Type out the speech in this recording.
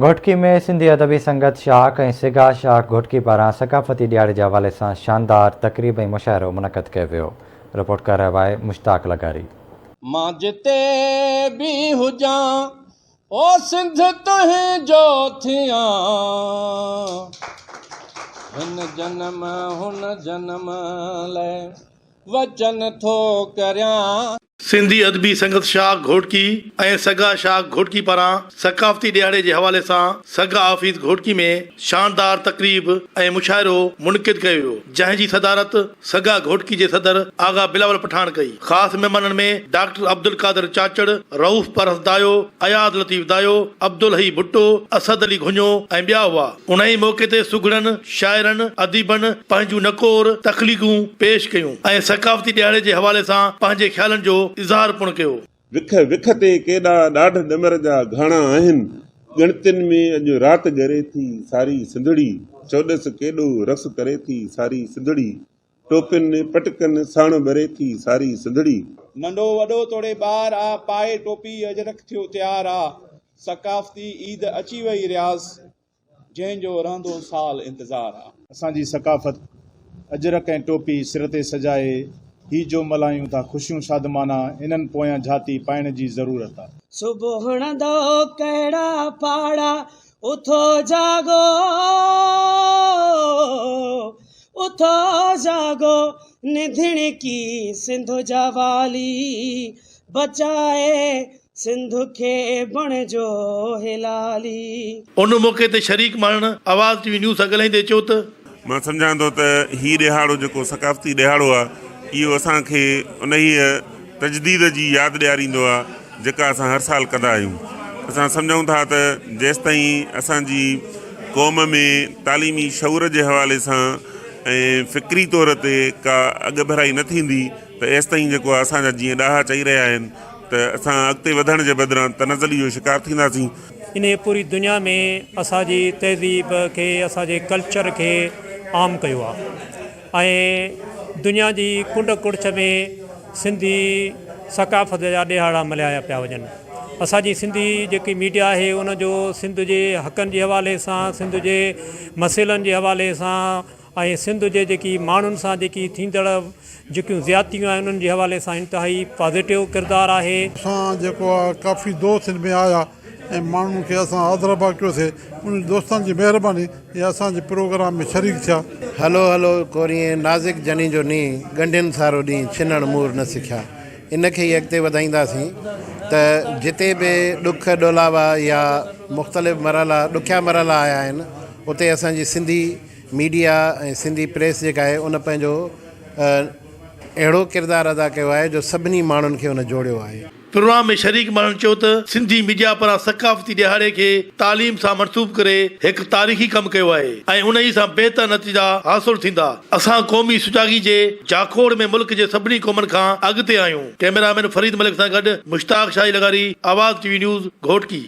گهوٽڪي ۾ سنڌي ادبي سنگت شاخ ۽ سگا شاخ گهوٽڪي پاران ثقافتي ڏهاڙي جي حوالي سان شاندار تقريب ۽ مشاعرو منعقد ڪيو ويو، رپورٽ ڪري رهيو آهي مشتاق لغاري. مان جتي به هجان او سنڌ تنهنجو ٿيان هن جنم هن جنم لئه وچن ٿو ڪريان. سنڌي ادبي سنگت شاخ گهوٽڪي ۽ سگا شاخ گهوٽڪي پاران ثقافتي ڏهاڙي جي حوالي سان سگا آفيس گهوٽڪي ۾ شاندار تقريب ۽ مشاعرو منعقد ڪيو ويو جنهن جي صدارت سگا گهوٽڪي جي صدر آغا بلاول پٺاڻ ڪئي خاص مهمانن ۾ ڊاڪٽر عبدالقادر چاچڙ، رئوف پرس دايو، اياز لطيف دايو، عبدالحئي ڀٽو، اسد علي گهنڃو ۽ ٻيا هئا. انهيء موقعي تي سگهڙن، شاعرن، اديبن پنهنجون نڪور تخليقون پيش ڪيون ۽ ثقافتي ڏهاڙي جي حوالي سان پنهنجي خيالن جو اظهار پڻ ڪيو. وک وک تي ڪيڏا ڏاڍ ڏمر جا گهاڻا آهن، ڳڻتين ۾ اڄ رات ڳري ٿي ساري سنڌڙي، چوڏس ڪيڏو رقص ڪري ٿي ساري سنڌڙي، ٽوپين پٽڪن ساڻ ٻري ٿي ساري سنڌڙي. ننڍو وڏو توڙي ٻار آ، پائي ٽوپي اجرڪ ٿيو تيار آ، ثقافتي عيد اچي وئي رياض جنهن جو رهندو سال انتظار آ. اسان جي ثقافت اجرڪ ۽ ٽوپي سر تي سجائي هي جو ملهايون ٿا خوشيون شادمانا انهن پويان جهاتي پائڻ جي ضرورت آ. صبح هڻندو ڪهڙا پاڙا اٿو جاڳو اٿو جاڳو نڌڻڪي سنڌ جا والي بچائي سنڌ کي بڻجو هلالي. ان موقعي تي شريڪ ماڻهن آواز ٽي وي نيوز سان ڳالهائيندي چيو ته. مان سمجهان ٿو ته هي ڏهاڙو جيڪو ثقافتي ڏهاڙو آهي اهو اسان کي انهيء تجديد جي ياد ڏياريندو آهي جيڪا اسان هر سال ڪندا آهيون. اسان سمجهون ٿا ته جيستائين اسان جي قوم ۾ تعليمي شعور جي حوالي سان ۽ فڪري طور تي ڪا اڳڀرائي نه ٿيندي ته ايستائين جيڪو آهي اسان جا جيئن ڏاها چئي رهيا آهن ته اسان اڳتي وڌڻ جي بدران تنزلي جو شڪار ٿينداسين. انهيء پوري دنيا ۾ اسان جي تهذيب کي اسان جي ڪلچر کي عام ڪيو آهي ۽ دنيا جي ڪنڊ ڪڙڇ ۾ سنڌي ثقافت جا ڏهاڙا ملهايا پيا وڃن. اسان جي سنڌي جيڪي ميڊيا آهي ان جو سنڌ جي حقن جي حوالي سان سنڌ جي مسئلن جي حوالي سان ۽ سنڌ جي جيڪي ماڻهن سان جيڪي ٿيندڙ جيڪيون زيادتيون آهن انهن جي حوالي سان انتهائي پازيٽو ڪردار آهي. اسان جيڪو آ ڪافي دوست هن ۾ آيا ۽ ماڻهن کي اسان آڌرڀاء ڪيوسي انهن دوستن جي مهرباني جي اسان جي پروگرام ۾ شريڪ ٿيا. هلو هلو ڪوريئين نازڪ جني جو نينهن ڳنڍين سارو ڏينهن ڇنڻ مور نه سکيا ان کي ئي اڳتي وڌائينداسين ته جتي به ڏک ڏولاوا يا مختلف مرحلا ڏکيا مرحلا آيا آهن اتي اسان جي سنڌي ميڊيا ۽ سنڌي پريس جيڪا آهي ان پنهنجو اهڙو ڪردار ادا ڪيو آهي جو سڀني ماڻهن کي ان جوڙيو آهي. پروگرام ۾ شريڪ ماڻهن چيو ته سنڌي ميڊيا پاران ثقافتي ڏهاڙي کي تعليم سان منسوب ڪري هڪ تاريخي ڪم ڪيو آهي ۽ انهي سان بهتر نتيجا حاصل ٿيندا. اسان قومي سجاڳي جي جاکوڙ ۾ ملڪ جي سڀني قومن کان اڳتي آهيون. ڪئميرا مين فريد ملڪ سان گڏ مشتاق شاهي لغاري، آواز ٽي وي نيوز، گهوٽڪي.